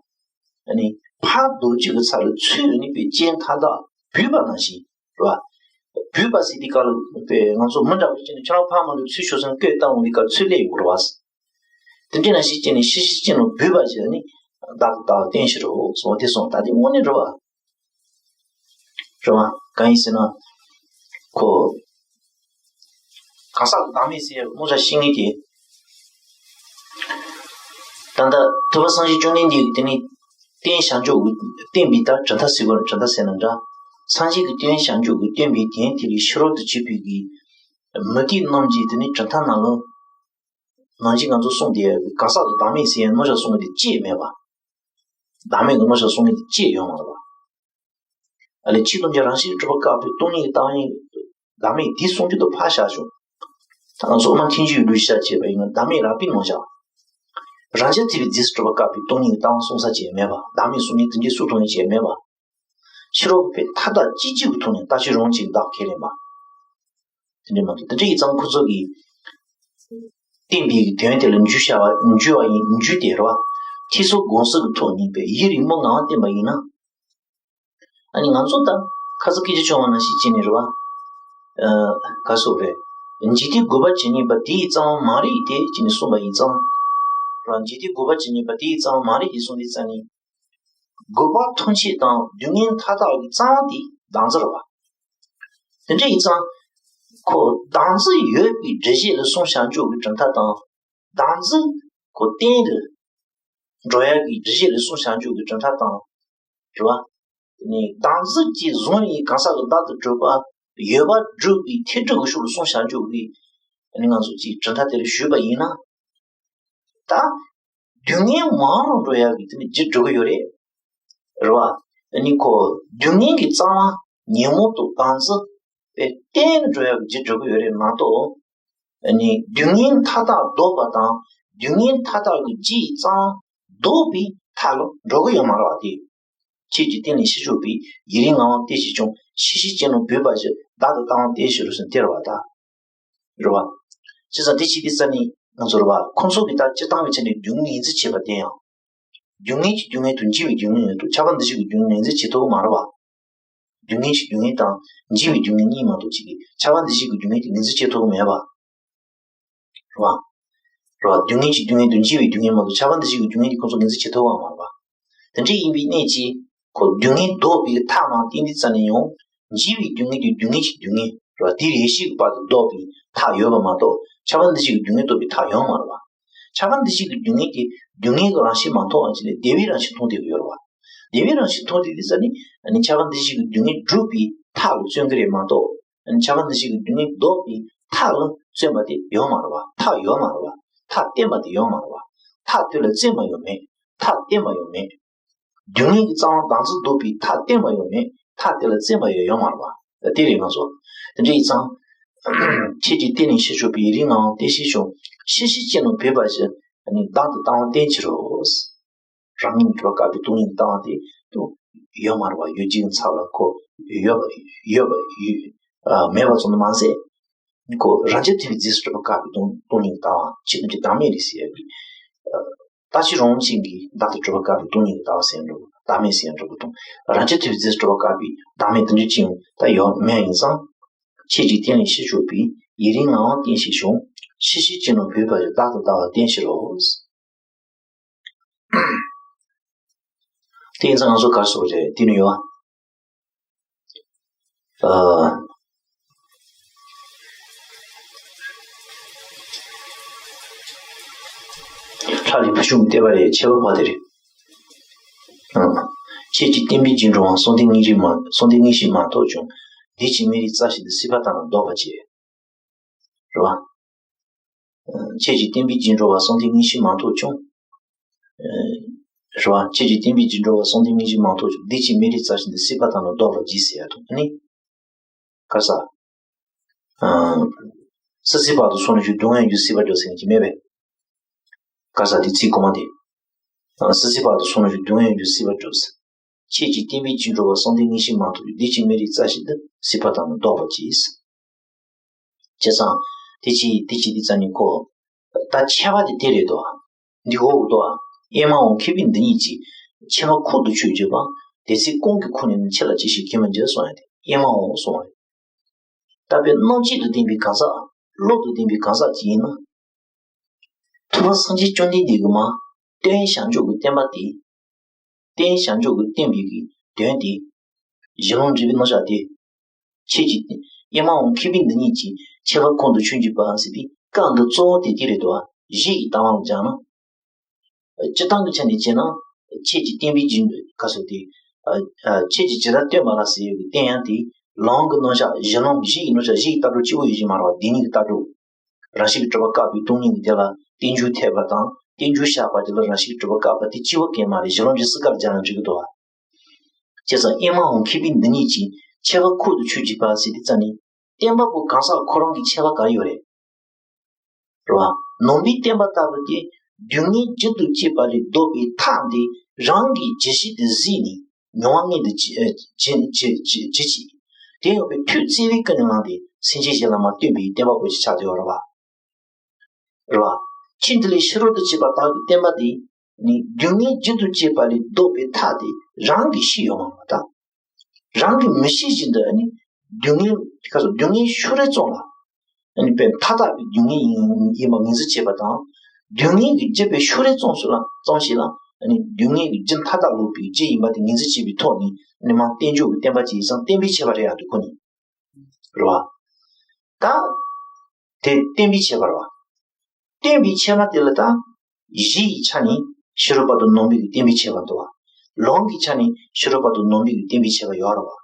བ། ཨ་ནི་ཕར་ལྡོག་ཅིག་གི་ཚད་ལ་ཚུར་ཨ་ནི་དཔེ་སྤྱན་མཐའ་དག་བུད་པ་ནང་བཞིན་རེད་བ། བུད་པ་ཟེར་དུས་སྐབས་ལ་དཔེ་ང་ཚོ་མི་འདྲ་བ་ཅིག་ནི་ཁྱོད་རང་ཕར་མ་ལ་ཚུར་ཤོག་ཟེར་ན་སྐད་བཏང་འོང་དུས་སྐབས་ཚུར་སླེབས་ཡོང་གི་རེད་བ། དེ་འདྲ་ནང་བཞིན་བྱས་ནས་ཕྱིར་ཕྱིར་སྤྱན་རྣམས་བུད་པ་བཞིན་ནི་བདག་ཏུ་ལྟ་བ་བརྟན་ཕྱིར་རོ་གསུངས་དེ་གསུངས། ད་དེ་དངོས་གནས་རེད་བ། རེད་བ། གང་ཡིན་ཟེར་ན། ཁོ། གང་ཟག་གི་བདག་མེད་ཟེར་ཡག་རྣམ་གཞག་ཤེས་ངེས་དེ། ད་ལྟ་ཐུབ་པ་སངས་རྒྱས་བཅོམ་ལྡན་འདས་ཀྱིས་དེ་ནི་བསྟན་བྱ་འཇོག་གི་བསྟན་པའི་ད་གྲུབ་མཐའ་ཟེར་བ་གྲུབ་མཐའ་ཟེར་ན་འདྲ། སངས་རྒྱས་ཀྱིས་བསྟན་བྱ་འཇོག་གི་བསྟན་པའི་དོན་དེ་ལས་ཕྱི་རོལ་དུ་བྱེད་པའི་གི་མུ་སྟེགས་རྣམས་ཀྱིས་དེ་ནི་གྲུབ་མཐའ་ནང་ལ། ནང་བཞིན་ང་ཚོ་གསུངས་དེ་གང་ཟག་གི་བདག་མེད་ཟེར་ཡང་རྣམ་གཞག་གསུང་གི་དེ་ཅི་ཡང་མེད་པ། བདག་མེད་ཀྱི་རྣམ་གཞག་གསུང་གི་དེ་ཅི་ཡང་ཡོད་མ་རེད་པ། ཨ་ལས་ཆོས་ཐམས་ཅད་རང་བཞིན་གྱིས་གྲུབ་པ་བཀག་པའི་སྟོང་ཉིད་ཀྱི་བདག་མེད་བདག་མེད་དེ་གསུང་རྒྱུ་དེ་ཕར་བཞག་ཤོག་ད་ང་ཚོ་དབུ་མ་ཐལ་འགྱུར་ལུགས་བཤད་བྱས་པ་ཡིན་ན་བདག་མེད་རགས་པའི་རྣམ་གཞག་རང་རྐྱ་ཐེ་བའི་རྫས་སུ་གྲུབ་པ་བཀག་པའི་སྟོང་ཉིད་ཀྱི་བདག་མེད་གསུང་ས་ཅི་ཡང་མེད་པ། བདག་མེད་གསུང་མཁན་དེ་འདྲའི་སུ་ཐོན་ཡང་ཅི་ཡང་མེད་པ། ཕྱི་རོལ་པའི་མཐའ་དག་སྤྱི་གཅིག་གི་ཐོག་ནས་ལྟ་ཞིབ་རང་བྱེད་བདག་ཁས་ལེན་པ། དེ་འདྲ་མ་གཏོགས་དེ་འདྲ་ཡིན་ཙང་ཁོ་ཚོ་གིས་བསྟན་པའི་དོན་དེ་ལ་འཇུག་བྱ་བ་འཇུག་པ་ཡིན་འཇུག་དེ་རེད་བ། ཐོས་བསམ་སྒོམ་གསུམ་གྱི་ཐོག་ནས་པའི་ཡུན་རིང་པོ་ངང་བསྟེན་པ་ཡིན་ན། ཨ་ནི་ང་ཚོ་ད་ཁ་སང་སྐད་ཆ་བྱུང་བ་ནང་བཞིན་བྱས་ནས་རེད་བ། ཨ་ག་སོགས་རེད། འཇིག་རྟེན་དགོས་པ་ཇི་སྙེད་པ་དེ་ཡི་རྩ་བ་མ་རེད་དེ་བྱས་ནས་གསུངས་པ་ཡིན་ཙང་། རེད་བ། འཇིག་རྟེན་དགོས་པ་ཇི་སྙེད་པ་དེ་ཡི་རྩ་བ་མ་རེད་དེ་གསུངས་དུས་ཙ་ནས། དགོས་པ་ཐམས་ཅད་དང་སྡུག་བསྔལ་མཐའ་དག་གི་རྩ་བ་དེ་བདག་འཛིན་རེད་བ། དེ་འདྲ་ཡིན་ཙང་། ཁོ་བདག་འཛིན་ཡོད་པའི་སྒྲུབ་བྱེད་ལ་གསུངས་བྱ་འཇོག་གི་གྲུབ་མཐའ་དང་། བདག་འཛིན་ཁོ་གཏན་དུ་འགྲོ་ཡག་གི་སྒྲུབ་བྱེད་ལ་གསུངས་བྱ་འཇོག་གི་གྲུབ་མཐའ་དང་། རེད་བ། དེ་ནས་བདག་འཛིན་གྱིས་བཟུང་བའི་གང་ཟག་གི་བདག་ཏུ་གྲུབ་པ་ཡོད་པར་སྒྲུབ་པའི་ཐེག་གྲུབ་ཀྱི་ཕྱོགས་ལ་གསུངས་བྱ་འཇོག་གི་ཨ་ནི་ང་ཚོ་གཅིག་གྲུབ་མཐའ་དེ་ལ་ཞུས་པ་ཡིན་ན། ད། སྡུག་བསྔལ་མང་རུ་འགྲོ་ཡག་གི་དེ་ནི་རྒྱུ་འགྲོ་གི་ཡོད་རེད། རེད་བ། ཨ་ནི་ཁོ་སྡུག་བསྔལ་གྱི་རྩ་བ་ཉོན་མོངས་དང་བང་མཛོད་པའི་གཏན་འགྲོ་ཡག་གི་རྒྱུ་འགྲོ་གི་ཡོད་རེད་མ་གཏོགས། ཨ་ནི་སྡུག་བསྔལ་མཐའ་དག་ལྡོག་པ་དང་སྡུག་བསྔལ་མཐའ་དག་གི་རྒྱུ་ཡི་རྩ་བ་ལྡོག་པའི་མཐའ་ལ་འགྲོ་གི་ཡོད་མ་རེད་བ་དེ། ཁྱེད་ཀྱིས་བསྟན་ནས་ཕྱིར་ཕྱོགས་པའི་ཡུན་རིང་ངང་བསྟེན་ཞེས་ཀྱང་ཕྱིར་ཕྱིར་སྤྱན་རྣམས་བུད་པ་བཞིན་ བདག་ཏུ་ལྟ་བ་བསྟེན་ཕྱིར་རོ་ཟེར་དེ་རེད་བ་ད། རེད་བ། བྱས་ཙང་དེ་བྱེད་དུས་ཙ་ནི་ང་ཚོ་རེད་བ། ཁོང་ཚོ་གིས་ད་སྤྱིར་བཏང་གི་ཆ་ནས་སྡུག་བསྔལ་ངོས་འཛིན་བྱེད་པ་དེ་ཡང་། སྡུག་བསྔལ་གྱི་སྡུག་བསྔལ་དང་འཇིགས་པའི་སྡུག་བསྔལ་ཡོད་དོ། ཁྱབ་པ་འདུ་བྱེད་ཀྱི་སྡུག་བསྔལ་ངོས་འཛིན་བྱེད་ཐུབ་ཀྱི་མ་རེད་བ། སྡུག་བསྔལ་གྱི་སྡུག་བསྔལ་དང་འཇིགས་པའི་སྡུག་བསྔལ་གཉིས་མ་གཏོགས་ཅིག་གིས་ཁྱབ་པ་འདུ་བྱེད་ཀྱི་སྡུག་བསྔལ་དེ་ངོས་འཛིན་བྱེད་ཐུབ་ཀྱི་མེད་པ། རེད་བ། རེད་བ། སྡུག་བསྔལ་གྱི་སྡུག་བསྔལ་དང་འཇིགས་པའི་སྡུག་བསྔལ་མ་གཏོགས་ཁྱབ་པ་འདུ་བྱེད་ཀྱི་སྡུག་བསྔལ་དེ་ཁོ་ཚོ་ངོས་འཛིན་བྱེད་ཐུབ་པ་མ་རེད་བ། དེ་འདྲ་ཡིན་པའི་གནད་ཀྱིས་ཁོ་སྡུག་བསྔལ་བཟློག་པའི་ཐབས་ལ་བརྟེན་དུས་ཙ་ནས་ཡང་འཇིགས་པའི་སྡུག་བསྔལ་དེ་སྡུག་བསྔལ་གྱི་སྡུག་བསྔལ་རེད་བ། དེའི་རེ་ཞིག་གི་བར་དུ་བཟློག་པའི་ཐབས་ཡོད་པ་མ་གཏོགས་ཁྱབ་པ་འདུ་བྱེད་ཀྱི་སྡུག་བསྔལ་བཟློག་པའི་ཐབས་ཡོད་མ་རེད་བ། ཁྱབ་པ་འདུ་བྱེད་ཀྱི་སྡུག་བསྔལ་དེ་སྡུག་བསྔལ་གྱི་རང་བཞིན་མ་མཐོང་བ་ཅིག་ལས་བདེ་བའི་རང་བཞིན་མཐོང་བསྡད་ཀྱི་ཡོད་རེད་བ། བདེ་བའི་རང་བཞིན་མཐོང་བསྡད་དུས་ཙ་ནི་ཨ་ནི་ཁྱབ་པ་འདུ་བྱེད་ཀྱི་སྡུག་བསྔལ་སྒྲུབ་པའི་ཐབས་ལ་བརྩོན་གྱི་རེད་མ་གཏོགས། ཨ་ནི་ཁྱབ་པ་འདུ་བྱེད་ཀྱི་སྡུག་བསྔལ་བཟློག་པའི་ཐབས་ལ་བརྩོན་པ་དེ་ཡོད་མ་རེད་བ། ཐབས་ཡོད་མ་རེད་བ། ཐབས་བསྟེན་པ་དེ་ཡོད་མ་རེད་བ། ཐབས་དེ་ལ་བརྩོན་པ་ཡང་མེད། ཐབས་བསྟེན་པ་ཡང་མེད། སྡུག་བསྔལ་གྱི་རྩ་བ་བདག་འཛིན་བཟློག་པའི་ཐབས་བསྟེན་པ་ཡང་མེད། ཐབས་དེ་ལ་བརྩོན་པ་ཡང་ཡོད་མ་རེད་བ། ད་དེ་རེད་ང་ཚོ། དེ་འདྲ་ཡིན་ཙང་། ཁྱེད་ཀྱིས་བརྟེན་ནས་ཤི་ཆོག་པའི་ཡི་རིགས་ངང་བརྟེན་ཤེས་བྱུང་། ཤི་ཤི་ཅི་ནུས་བོས་པ་བཞིན་ནི་བདག་ཏུ་ལྟ་བ་བསྟེན་ཕྱིར་རོ། རང་ཉིད་སྒྲུབ་པ་དཀའ་བའི་སྟོང་ཉིད་ལྟ་བ་དེ་ཡོད་མ་རེད་བ། ཡོད་ཀྱི་ཚབ་ལ་ཁོ་ཡོད་པ་ཡོད་པ་ཡོད་མེད་པ་ཙམ་དུ་མ་ཟད། ཁོ་རང་རྐྱ་ཐུབ་པའི་རྗེས་སུ་སྒྲུབ་པ་དཀའ་བའི་སྟོང་སྟོང་ཉིད་ལྟ་བ་ཆོས་ཐམས་ཅད་བདག་མེད་རེད་ཟེར་ཡ་གི། རྟག་གཅིག་རང་བཞིན་གྱིས་བདག་ཏུ་གྲུབ་པ་དཀའ་བའི་སྟོང་ཉིད་ལྟ་བ་ཟེར་འགྲོ། བདག་མེད་ཟེར་འགྲོ་གི་དང་། རང་རྐྱ་ཐུབ་པའི་རྗེས་སུ་སྒྲུབ་པ་དཀའ་བའི་བདག་མེད་དེ་འདྲ་ཅི་ཡང་ད་ཡོད་མེད་ཡིན་ཙང་། ཁྱེད་ཀྱིས་བརྟེན་ནས་ཤི་ཆོག་པའི་ཡི་རིགས་ངང་བརྟེན་ཤེས་བྱུང་། ཤི་ཤི་ཅི་ནུས་བོས་པ་བཞིན་བདག་ཏུ་ལྟ་བ་བསྟེན་ཕྱིར་རོ། དེ་ཡིན་ཙང་ང་ཚོ་གར་སོགས་རེད་དེ་ནི་ཡོད། ཨ། ལྷ་རེ་བུ་ཆུང་བལྟས་པ་རེད་ཆེ་བ་བ་དེ་རེད། ཨ། ཁྱེད་ཀྱིས་བསྟན་པའི་རྗེས་འགྲོ་བ་གསང་བདེ་དངོས་གཞི་མ་གསང་བདེ་དངོས་གཞི་མ་ཐོབ་ཀྱང་། བདེ་སྐྱིད་མི་རིགས་རྩ་ཤེས་འདི་སྲིད་པ་དང་ལྡོག་པར་བྱེད། རེད་བ། ཁྱེད་ཀྱིས་བསྟན་པའི་རྗེས་འགྲོ་བ་གསང་བདེ་དངོས་གཞི་མ་ཐོབ་ཀྱང་། རེད་བ། ཁྱེད་ཀྱིས་བསྟན་པའི་རྗེས་འགྲོ་བ་གསང་བདེ་དངོས་གཞི་མ་ཐོབ་ཀྱང་། བདེ་སྐྱིད་མི་རིགས་རྩ་ཤེས་འདི་སྲིད་པ་དང་ལྡོག་པར་བགྱི་ཟེར་ཡ་དང་ཨ་ནི། ག་ས། སྲིད་རྩེ་བར་དུ་སོང་ནས་བཞུགས། སྡུག་བསྔལ་རྒྱུ་སྲིད་པར་འགྲོ་ཟེར་མཁན་ཅིག་མེད་པས། ག་ས་དེ་ཚིག་གོང་མ་དེ། སྲིད་རྩེ་བར་དུ་སོང་ནས་བཞུགས། སྡུག་བསྔལ་རྒྱུ་སྲིད་པར་འགྲོ་ཟེར། ཁྱེད་ཀྱིས་བསྟན་པའི་རྗེས་འགྲོ་བ་གསང་བདེ་དངོས་གཞི་མ་ཐོབ་ཀྱང་། བདེ་སྐྱིད་མི་རིགས་རྩ་ཤེས་འདི་སྲིད་པ་དང་ནི་ལྡོག་པར་བགྱི། བྱས་ཙང་། དེ་ཅི་དེ་ཅི་དེ་ཙམ་ནི་ཁོ། ད་ཁྱད་པར་དེ་དེ་རེད་དོ། འདི་འོག་ཏུ། ཨེ་མ་འོ་མཁས་པའི་འདི་ཉིད་ཀྱིས། ཁྱད་པར་ཁོང་དུ་ཆུད་བྱེད་པ། དེ་ཚེ་ཀུན་གྱི་ཁོང་ནས་ནི། ཁྱེད་ལ་ཅི་ཞིག་གིས་མི་འགྱུར་གསུངས་ཡ་དེ་ཨེ་མ་འོ་གསུངས་པ་རེད། ད་དཔེ་རྣམ་འབྱེད་དུ་བསྟན་པའི་གང་ཟག་བློ་དུ་བསྟན་པའི་གང་ཟག་ཅིག་ཡིན་ན། ཐུབ་པ་སངས་རྒྱས་བཅོམ་ལྡན་འདས་ཀྱིས་མ། རྟེན་བྱང་ཆུབ་ཀྱི་བསྟན་པ་དེ། རྟེན་བྱང་ཆུབ་ཀྱི་བསྟན་པའི་གི་དོན་དེ། གཞི་ལམ་འབྲས་བུའི་རྣམ་གཞག་དེ། ཁྱེད་ཀྱིས་ཨེ་མ་འོ་མཁས་པའི་འདི་ཉིད་ཀྱིས། ཁྱད་པར་ཁོང་དུ་ཆུད་བྱེད་པ་ཟེར་བའི་སྐབས་འདི་གཙོ་བོ་དེ་དེ་རེད་དོ། གཞི་ཡི་ལྟ་བ་ལ་སྦྱར་ན། སྤྱིར་བཏང་གི་ཆ་ནས་བྱས་ན། ཁྱེད་ཀྱིས་བསྟན་པའི་རྗེས་འགྲོ་ག་ཟེར་ཏེ། ཁྱེད་ཀྱིས་ཇི་ལྟར་སྟོན་པ་ལ་ཟེར་ཡོད་པའི་བསྟན་ཡང་དེ། ལམ་གྱི་རྣམ་གཞག་གཞི་ལམ་གཞི་ཡི་རྣམ་གཞག་གཞི་ཡི་ལྟ་གྲུབ་གཅིག་པོ་ཡོད་ཀྱི་མ་རེད་བ། བདེན་གཉིས་ཀྱི་ལྟ་གྲུབ། རང་བཞིན་གྱིས་གྲུབ་པ་བཀག་པའི་སྟོང་ཉིད་ཀྱི་དེ་ལ་རྟེན་འབྱུང་འཐད་པ་དང་རྟེན་འབྱུང་བཞག་པ་དེ་ལ་རང་བཞིན་གྱིས་གྲུབ་པ་བཀག་པ་དེ་གཅིག་པ་གང་མ་རེད། གཞི་ལམ་གྱི་སྲིད་ཀ་ལ་སྦྱར་ན་འགྲིག་གི་འདུག་བ། བྱས་ཙང་ཨེ་མ་འོ་མཁས་པའི་འདི་ཉིད་ཀྱིས་ཁྱད་པར་ཁོང་དུ་ཆུད་བྱེད་པ་ཟེར་དུས་ཙམ་ནས་བསྟན་པ་པོ་གང་ཟག་ཁོ་རང་གི་ཁྱད་པར་ག་རེ་ཡོད་རེད། རེད་བ། ནང་པའི་བསྟན་པ་ལྟ་བུ་དེ་སྡུག་བསྔལ་རྒྱུ་དང་བཅས་པ་ལས་ལྡོག་པའི་ཐབས་འདི་རང་གིས་ཇི་སྲིད་དུ་གཟིགས་ནས། མྱོང་བ་མངོན་དུ་བྱེད་ཅིང་། དེ་ཡང་བའི་ཐུགས་བརྩེ་བས་ཀུན་ནས་བསླངས་ཏེ་སེམས་ཅན་གཞན་ལ་མར་སྟོན་པའི་བསྟན་པ་པོ་ཞིག་ཆགས་བསྡད་ཡོད་རེད་བ། རེད་བ། ཁྱེད་འདི་ལས་ཕྱི་རོལ་དུ་བྱེད་པ་དག་གི་བསྟན་པ་དེ་ནི་སྡུག་བསྔལ་རྒྱུ་དང་བཅས་པ་ལས་ལྡོག་པའི་ཐབས་དེ་རང་གིས་ཤེས་ཡོད་མ་རེད་བ་ད། རང་གིས་མི་ཤེས་བཞིན་དུ་ནི་སྡུག་བསྔལ་ག་ཚོད་སྡུག་བསྔལ་ཤུགས་རེ་ཙམ་ལ། ཨ་ནི་དཔེ་མཐའ་དག་པའི་སྡུག་བསྔལ་ཡིན་ཡིན་པ་ངོས་འཛིན་བྱེད་པ་དང་། སྡུག་བསྔལ་གྱི་རྒྱུ་དཔེ་ཤུགས་རེ་ཙམ་ཞིག་ལ་ཙམ་ཞིག་ལ་ཨ་ནི་སྡུག་བསྔལ་གྱི་རྒྱུ་མཐའ་དག་ལོག་པའི་རྒྱུ་ཡིན་པ་དེ་ངོས་འཛིན་བྱེད་པའི་ཐོག་ནས་ཨ་ནི་མར་བསྟན་འགྱུར་གྱི་བསྟན་པ་ཅིག་ཡིན་ཙང་བསྟན་པའི་ཁྱད་པར་རེད་ཡ་འདུག་ཁོ་ནི། རེད་བ། ད། དེ་བསྟན་པའི་ཁྱད་པར་བ། བསྟན་པའི་ཁྱད་པར་དེ་ལ་ད། གཞི་ཡི་ཆ་ནས་ཕྱི་རོལ་པ་དང་ནང་པའི་གི་བསྟན་པའི་ཁྱད་པར་འདུག་བ། ལམ་གྱི་ཆ་ནས་ཕྱི་རོལ་པ་དང་ནང་པའི་གི་བསྟན་པའི་ཁྱད་པར་ཡོད་རེད་བ།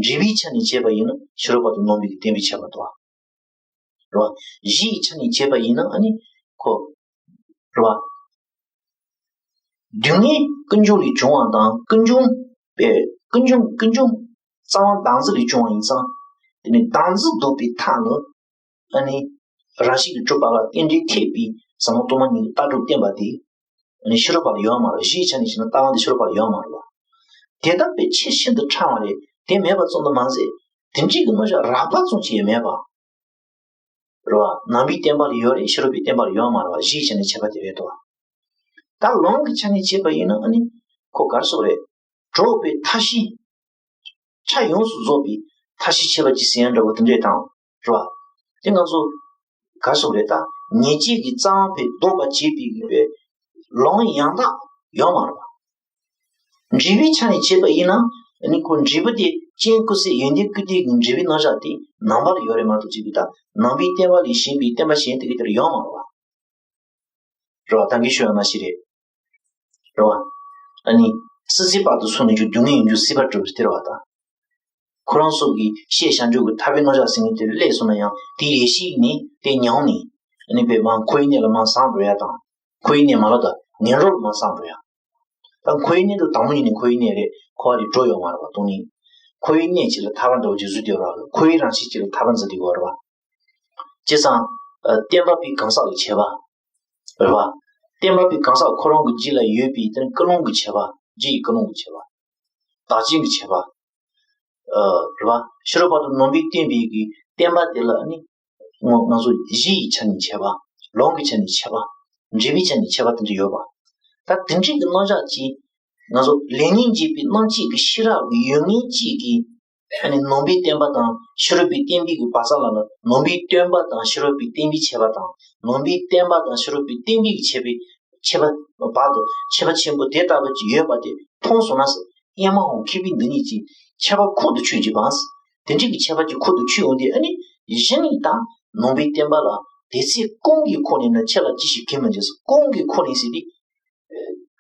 འབྲས་བུའི་ཆ་ནས་བྱས་པ་ཡིན་ན་ཕྱི་རོལ་པ་དང་ནང་པའི་གི་བསྟན་པའི་ཁྱད་པར་འདུག་བ། རེད་བ། གཞི་ཡི་ཆ་ནས་བྱས་པ་ཡིན་ན་ཨ་ནི་ཁོ། རེད་བ། སྡུག་བསྔལ་ཀུན་འབྱུང་ལས་བྱུང་བ་དང་ཀུན་འབྱུང་པའི་ཀུན་འབྱུང་ཀུན་འབྱུང་རྩ་བ་བདག་འཛིན་ལས་བྱུང་བ་ཡིན་ཙང་། དེ་ནི་བདག་འཛིན་ལྡོག་པའི་ཐབས་ནི། ཨ་ནི། རང་བཞིན་གྱིས་གྲུབ་པ་ལ་རྟེན་འབྲེལ་འཐད་པའི་ཟབ་མོ་སྟོང་པ་ཉིད་ཀྱི་ལྟ་གྲུབ་བསྟན་པ་དེ། ཨ་ནི་ཕྱི་རོལ་པ་ལ་ཡོད་མ་རེད། གཞིའི་ཆ་ནས་བྱས་ན་ལྟ་བ་འདི་ཕྱི་རོལ་པ་ལ་ཡོད་མ་རེད་བ། དེ་ལྟ་བུའི་ཆེས་ཤིན་ཏུ་ཕྲ་བ་རེད། དེ་མེད་པ་ཙམ་དུ་མ་ཟད། དེ་འདྲའི་གི་རྣམ་གཞག་རགས་པ་ཙམ་ཅིག་ཡང་མེད་པ། རེད་བ། ནང་པའི་བསྟན་པ་ལ་ཡོད་རེད། ཕྱི་རོལ་པའི་བསྟན་པ་ལ་ཡོད་མ་རེད་བ། གཞིའི་ཆ་ནས་ཁྱད་པར་དེ་རེད་དོ། ད་ལུང་གི་ཆ་ནས་བྱས་པ་ཡིན་ན་ཨ་ནི་ཁོ་ག་རེ་ཟེར་དགོས་རེད། གྲོགས་པའི་མཐའ་བཞི། ཆ་ཡོངས་སུ་རྫོགས་པའི་མཐའ་བཞི་ཁྱད་པར་གྱི་ཟེར་ཡ་འདྲ་བོ་དེ་འདྲས་དང་། རེད་བ། དེ་ང་ཚོ་ག་རེ་ཟེར་དགོས་རེད། ད་ཉེར་སྤྱོད་ཀྱི་རྩ་བ་པའི་ལྡོག་པ་བྱེད་པའི་གི་པའི་ལུང་ཡང་དག་ཡོད་མ་རེད་བ། འབྲས་བུའི་ཆ་ནས་བྱས་པ་ཡིན་ན་ཨ་ནི་ཁོ་འབྲས་བུ་དེ་སྤྱན་སྐུ་གསལ་ཡོན་ཏན་སྐུ་སྟེ་གི་འབྲས་བུའི་རྣམ་གཞག་དེ་ནང་པ་ལ་ཡོད་རེད་མ་གཏོགས་ཅིག་གི་ད་ནང་པའི་བསྟན་པ་ལས་གཞན་པའི་བསྟན་པ་གཞན་དེ་གི་དེར་ཡོད་མ་རེད་བ། རེད་བ། ད་གིན་ཞུ་ཡ་མ་ཞིག་རེད། རེད་བ། ཨ་ནི་སྲིད་རྩེའི་བར་དུ་སོང་ནས་ཀྱང་སྡུག་བསྔལ་ཡོངས་རྫོགས་སྲིད་པར་གྲུབ་ཟེར་བ་དང་། ཁོ་རང་ཚོ་གིས་བཤད་བྱང་ཆུབ་ཀྱི་ཐར་པའི་རྣམ་གཞག་ཟེར་མཁན་དེ་སླེབས་སོང་ན་ཡང་དེ་ཡེ་ཤེས་ནི་དེ་མྱང་ནས་ཨ་ནི་པའི་མ་འཁོར་བའི་གནས་ལ་མ་སངས་འགྲོ་ཡ་དང་། འཁོར་བའི་གནས་མ་ལབ་ད་ངན་འགྲོ་ལ་མ་སངས་འགྲོ་ཡ། ད་འཁོར་བའི་གནས་དེ་དང་པོ་ཉིད་ནས་འཁོར་བའི་གནས་རེད། འཁོར་བ་ལས་གྲོལ་ཡོད་མ་རེད་བ། སྟོང་ཉིད། འཁོར་བའི་གནས་གཅིག་ལ་ཐར་པ་འདྲ་བོ་རྗེས་སུ་འདེབས་ར། འཁོར་བའི་རང་བཞིན་གཅིག་ལ་ཐར་པ་འཛིན་བསྡད་ཡོད་རེད་བ། བྱས་ཙང་། ཨ། བསྟན་པ་པའི་གང་ཟག་གི་ཁྱད་པར། རེད་བ། བསྟན་པ་པའི་གང་ཟག་ཁོ་རང་གི་རྒྱུད་ལ་ཡོད་པའི་དེ་ནི་ཀུན་སློང་གི་ཁྱད་པར། རྒྱུ་ཡི་ཀུན་སློང་གི་ཁྱད་པར། བདག་རྐྱེན་གྱི་ཁྱད་པར། ཨ། རེད་བ། ཕྱི་རོལ་པ་དང་ནང་པའི་བསྟན་པའི་གི་བསྟན་པ་དེ་ལ་ནི། ང་ང་ཚོ་གཞི་ཡི་ཆ་ནས་ཁྱད་པར། ལུང་གི་ཆ་ནས་ཁྱད་པར། འབྲས་བུའི་ཆ་ནས་ཁྱད་པར་དེ་འདྲ་ཡོད་པ། ད་དེ་འདྲའི་གི་རྣམ་གཞག་ཅིག་ང་ཚོ་ལས་ངན་འབྱེད་པའི་རྣམ་བཅད་ཀྱི་ཤེས་རབ་ཀྱི་ཡོད་ངེས་ཅིག་གི་ཨ་ནི་ནང་པའི་བསྟན་པ་དང་ཕྱི་རོལ་པའི་བསྟན་པའི་གི་བར་མཚམས་ལ་ནི་ནང་པའི་སྟོན་པ་དང་ཕྱི་རོལ་པའི་བསྟན་པའི་ཁྱད་པར་དང་། ནང་པའི་བསྟན་པ་དང་ཕྱི་རོལ་པའི་བསྟན་པའི་གི་ཁྱད་པར། ཁྱད་པར་བར་དུ་ཁྱད་པར་ཆེན་པོ་དེ་ལྟ་བུ་ཅིག་ཡོད་པ་དེ་མཐོང་སོང་ན་ཟེར། ཨེ་མ་ཧོ་མཁས་པའི་འདི་ཉིད་ཀྱི་ཁྱད་པར་ཁོང་དུ་ཆུད་ཀྱི་བ། དེ་འདྲའི་གི་ཁྱད་པར་གྱི་ཁོང་དུ་ཆུད་འོང་དུས་ཨ་ནི་གཞི་ནས་ད་ནང་པའི་བསྟན་པ་ལ་དེ་ཚེ་གོང་གི་ཁོག་ནས་ནི་ཁྱེད་ལ་ཅི་ཞིག་གིས་མི་འཇིགས་ཟེར། གོང་གི་ཁོག་ནས་ཟེར་དུས།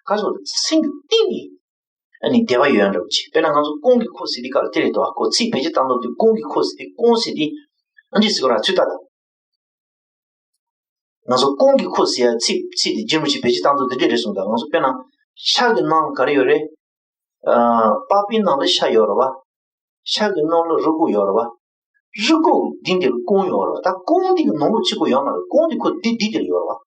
ཁ་སོ་སེམས་ཀྱི་གཏིང་ནས། ཨ་ནི་དད་པ་ཡོད་ཡ་འདྲ་པོ་ཅིག་དཔེར་ན་ང་ཚོ་གོང་གི་ཁོག་ཟེར་དུས་ག་ལ་དེ་རེད་དོ། ཁོ་ཚིག་བེད་སྤྱོད་བཏང་སྟངས་དེ་གོང་གི་ཁོག་ཟེར་དུས་གོང་ཟེར་དུས་ཨ་འདྲ་ཟེར་གོ་ར་ཚུལ་ལྟ་དང་། ང་ཚོ་གོང་གི་ཁོག་ཟེར་ཡ་ཚིག་ཚིག་དེ་རྒྱུན་མི་ཆད་བེད་སྤྱོད་བཏང་སྟངས་དེ་འདྲ་རེད་གསུངས་དང་། ང་ཚོ་དཔེར་ན་ཤ་གི་ནང་ག་རེ་ཡོད་རེད། ཨ། པགས་པའི་ནང་ལ་ཤ་ཡོད་རེད་བ། ཤ་གི་ནང་ལ་རུས་ཁོག་ཡོད་རེད་བ། རུས་ཁོག་འདི་འདི་ལ་རྐང་ཡོད་རེད་བ། ད་རྐང་འདི་གི་ནང་ལོགས་གཅིག་པོ་ཡོད་མ་རེད། རྐང་འདི་ཁོ་འདི་འདི་འདི་ལ་ཡོད་རེད་བ།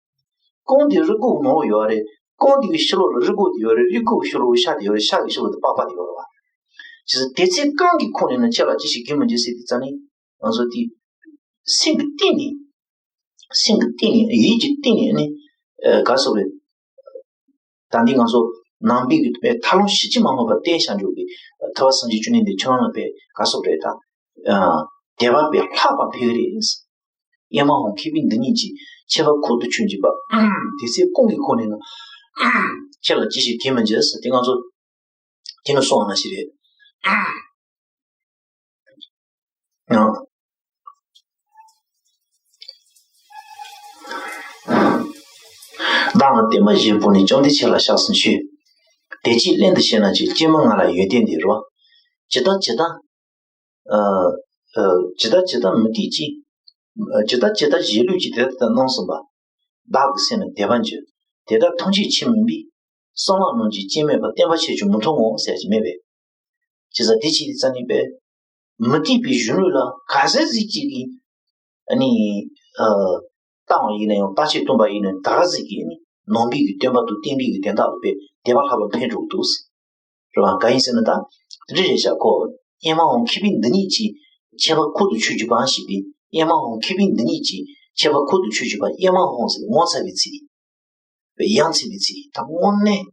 རྐང་འདི་རུས་ཁོག་ནང་ལོགས་ཡོད་རེད། རྐང་འདི་གི་ཕྱི་ལོགས་ལ་རུས་ཁོག་དེ་ཡོད་རེད། རུས་ཁོག་གི་ཕྱི་ལོགས་ཤ་དེ་ཡོད་རེད། ཤ་གི་ཕྱི་ལོགས་དེ་པགས་པ་དེ་ཡོད་རེད་བ། བྱས་ཙང་དེ་ཚེ་གང་གི་ཁོག་ནས་ན་ཁྱེད་ལ་ཅི་ཞིག་གིས་མི་འཇིགས་ཟེར་དུས་ཙ་ནི། ང་ཚོ་དེ་སེམས་ཀྱི་གཏིང་ནས། སེམས་ཀྱི་གཏིང་ནས་ཡིད་ཀྱི་གཏིང་ནས་ནི། ཨ། ག་སོགས་རེད། ད་འདི་ང་ཚོ་ནང་པའི་གི་ཐར་ལམ་ཤེས་བྱེད་མ་ངོམས་པར་བསྟེན་བྱ་འཇུག་གི་ཐར་པ་སངས་རྒྱས་བཅོམ་ལྡན་འདས་ཁྱོད་རང་ལ་པའི་ག་སོགས་རེད་ད། ཨ། དད་པ་པའི་ལྷག་པ་འཕེལ་གི་རེད། ཨེ་མ་ཧོ་མཁས་པའི་འདི་ཉིད་ཀྱི་ཁྱད་པར་ཁོང་དུ་ཆུད་འཇུག་པ། དེ་ཚེ་གོང་གི་ཁོག་ནས་ན། ཁྱེད་ལ་ཅི་ཞིག་གིས་མི་འཇིགས་ཟེར་དེ་ང་ཚོ་དེ་ནི་སོང་བ་ན་ཞིག་རེད། ཡང་། བདག་ལ་བསྟན་པ་བཞིའི་དཔུང་ནི། བཅོམ་ལྡན་ཁྱེད་ལ་བཤགས་སུ་མཆི། དེ་ཅིས་ལན་དུ་ཤེས་ན་ཅི། ཀྱེ་མ་ང་ལ་ཡོན་ཏན་འདི་རུ། ཇི་ལྟ་ཇི་ལྟ། ཨ། ཨ། ཇི་ལྟ་ཇི་ལྟ་མུ་སྟེགས་ཀྱིས། ཇི་ལྟ་ཇི་ལྟ་གཞི་ལུས་ཀྱིས་དེ་ལྟར་སྣང་གསུངས་པ། བདག་གི་སེམས་ལ་དད་པ་འགྱུར། དེ་ལྟར་ཐམས་ཅད་མཁྱེན་མིན་པས། གསང་སྔགས་རྣམས་ཀྱིས་རྐྱེན་མེད་པར། བསྟན་པ་ཁྱེད་ཀྱིས་མི་མཐོང་ངོ་ཟེར་གྱི་མེད་པས། ཇི་ལྟར་དེ་ཅིའི་རྩ་ནས་པས། མུ་སྟེགས་པའི་གཞོན་ནུ་ལ་ག་ཚད་ཟིག་ཅིག་གིས། ཨ་ནི། ཨ། བཏང་བ་ཡིན་ན་ཡང་བརྟག་དཔྱད་བཏང་པ་ཡིན་ན་ད་ག་ཟིག་གིས་ནི་ནང་པའི་གི་བསྟན་པ་དང་བསྟན་པའི་གི་དོན་དག་ལ་པས་དད་པ་ལྷག་པ་འཕེལ་འགྲོ་འདུག་རེད་བ། གང་ཡིན་ཟེར་ན་ད། དེ་འདྲ་རེད་བཞག་གོ། ཨེ་མ་ཧོ་མཁས་པའི་འདི་ཉིད་ཀྱི་ཁྱད་པར་ཁོང་དུ་ཆུད་ཅིག་པ་ཞེས་པའི། ཨེ་མ་ཧོ་མཁས་པའི་འདི་ཉིད་ཀྱི་ཁྱད་པར་ཁོང་དུ་ཆུད་ཅིག་པ། ཨེ་མ་ཧོ་ཟེར་ངོ་མཚར་བའི་ཚིག་ཡ་མཚར་བའི་ཚིག་ད་དངོས་གནས།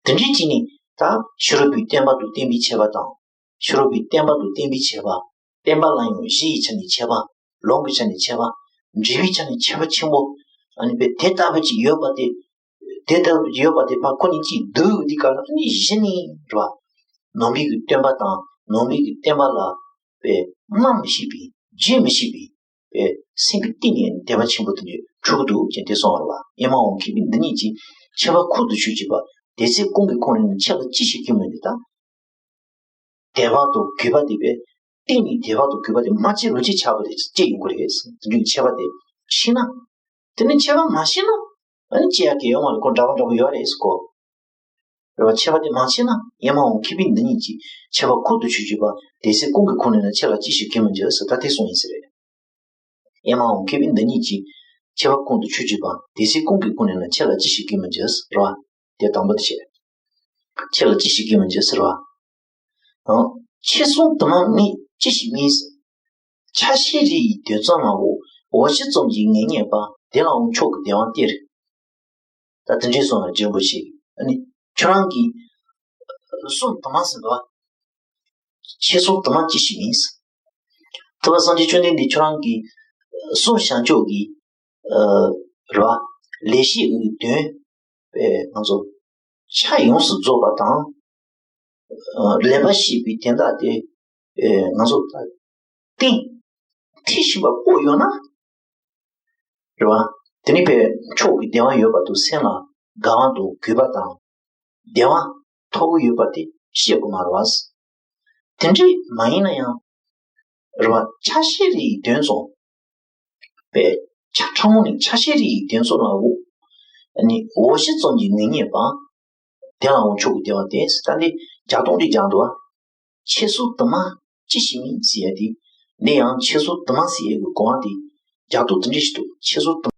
དེ་འདྲའི་ཅིག་ནི་ད་ཕྱི་རོལ་པའི་བསྟན་པ་དང་བསྟན་པའི་ཁྱད་པར་དང་། ཕྱི་རོལ་པའི་བསྟན་པ་དང་བསྟན་པའི་ཁྱད་པར། བསྟན་པ་ལ་ཡང་གཞི་ཡི་ཆ་ནས་ཁྱད་པར། ལུང་གི་ཆ་ནས་ཁྱད་པར། འབྲས་བུའི་ཆ་ནས་ཁྱད་པར་ཆེན་པོ། ཨ་ནི་པས་དེ་ལྟ་བུ་ཅིག་ཡོད་པ་དེ། དེ་ལྟ་བུ་ཅིག་ཡོད་པ་དེ་ཕར་ཁོ་ནས་ཅིག་བསྡུས་འདི་ག་ལ་ཨ་ནི་གཞི་ནས་རེད་བ། ནང་པའི་གི་བསྟན་པ་དང་ནང་པའི་གི་བསྟན་པ་ལ་པས་སྨྲ་མི་ཤེས་པའི་བརྗོད་མི་ཤེས་པའི་པས་སེམས་ཀྱི་གཏིང་ནས་དད་པ་ཆེན་པོ་དེ་འདྲ་འཁྲུག་འདུག་ཅེས་དེ་གསུངས་པ་རེད་བ། ཨེ་མ་ཧོ་མཁས་པའི་འདི་ཉིད་ཀྱི་ཁྱད་པར་ཁོང་དུ་ཆུད་ཅིག་པ། དེ་ཚེ་གོང་གི་ཁོག་ནས་ནི་ཁྱེད་ལ་ཅི་ཞིག་གིས་མི་འཇིགས་ད། དད་པ་དང་གུས་པ་དེ་པས་གཏིང་ནས་དད་པ་དང་གུས་པ་དེ་མ་སྐྱེས་རུང་སྐྱེས་ཆགས་པ་དེ་སྐྱེ་ཡོང་གི་རེད། དེ་འདྲའི་ཁྱད་པར་དེ་ཤེས་ན། དེ་ནི་ཁྱད་པར་མ་ཤེས་ན། ཨ་ནི་སྐྱེ་ཡ་གི་ཡོད་མ་རེད། ཁོ་འདྲ་པོ་འདྲ་པོ་ཡོད་རེད་ཟེར་གོ། རེད་བ། ཁྱད་པར་དེ་མ་ཤེས་ན་ཨེ་མ་ཧོ་མཁས་པའི་འདི་ཉིད་ཀྱི་ཁྱད་པར་ཁོང་དུ་ཆུད་ཅིག་པ། དེ་ཚེ་གོང་གི་ཁོག་ནས་ནི་ཁྱེད་ལ་ཅི་ཞིག་གིས་མི་འཇིགས་ཟེར་ད་དེ་གསུངས་ཡིན་ཟེར་རེད། ཨེ་མ་ཧོ་མཁས་པའི་འདི་ཉིད་ཀྱི་ཁྱད་པར་ཁོང་དུ་ཆུད་ཅིག་པ། དེ་ཚེ་གོང་གི་ཁོག་ནས་ནི་ཁྱེད་ལ་ཅི་ཞིག་གིས་མི་འཇིགས་ཟེར་རེད་བ། དེ་དང་པོ་དེ་བྱས། ཁྱེད་ལ་ཅི་ཞིག་གིས་མི་འཇིགས་ཟེར་བ། ཨང་། ཁྱེད་གསུང་དུ་མ་ངས་ ཅི་ཞིག་མིན། ཆ་ཤས་རེ་ཡི་དོན་ཙམ་ལའོ། འོ་བྱེད་ཙམ་གྱི་ངེས་རྙེད་པ། དེ་ལའང་མཆོག་གི་བདེན་དཔང་སྟེར། ད་དེ་འདྲའི་གསུངས་ལ་རྗེ་རིན་པོ་ཆེ་གིས། ཨ་ནི་ཁྱོད་རང་གིས་གསུང་དུ་མ་ཟིན་པ། འཆད་གསུང་དུ་མ་ཅི་ཞིག་ཡིན། ཐུབ་པ་སངས་རྒྱས་བཅོམ་ལྡན་འདས་ཁྱོད་རང་གིས་གསུང་བྱང་ཆུབ་ཀྱི་རེད་བ། ལེགས་བཤད་ཀྱི་དོན་པས་ང་ཚོ་ཆ་ཡོངས་སུ་རྫོགས་པ་དང་། ལེགས་པར་བཤད་པའི་དོན་དག་དེ་ང་ཚོ་གཏིང་ཐེ་ཞིབ་པ་སྤོ་ཡོང་ན། རེད་བ། དེ་ནི་པའི་མཆོག་གི་བདེན་དཔང་ཡོད་པ་དང་སེམས་ལ་དགའ་བ་དང་གུས་པ་དང་བདེན་དཔང་མཐོ་པོ་ཡོད་པ་དེ་བཤད་དགོས་མ་རེད་བ། དེ་འདྲས་མ་ཡིན་ན་ཡང་རེད་བ། ཆ་ཤས་རེ་ཡི་དོན་ཙམ་པའི་ཆ་ཕྲ་མོ་ནི་ཆ་ཤས་རེ་ཡི་དོན་ཙམ་ལའོ། ཨ་ནི་འོ་བྱེད་ཙམ་གྱི་ངེས་རྙེད་པ། དེ་ལའང་མཆོག་གི་བདེན་དཔང་སྟེར། ད་འདི་བརྒྱ་སྟོང་རེ་སྦྱར་འདུག་བ། འཆད་གསུང་དུ་མ་ཅི་ཞིག་མིན་ཟེར་ཡ་དེ། འདི་ཡང་འཆད་གསུང་དུ་མ་ཟེར་ཡ་གི་གོ་བ་དེ་བརྒྱ་སྟོང་དེ་འདྲ་ཞིག་འདུག་འཆད་གསུང་དུ་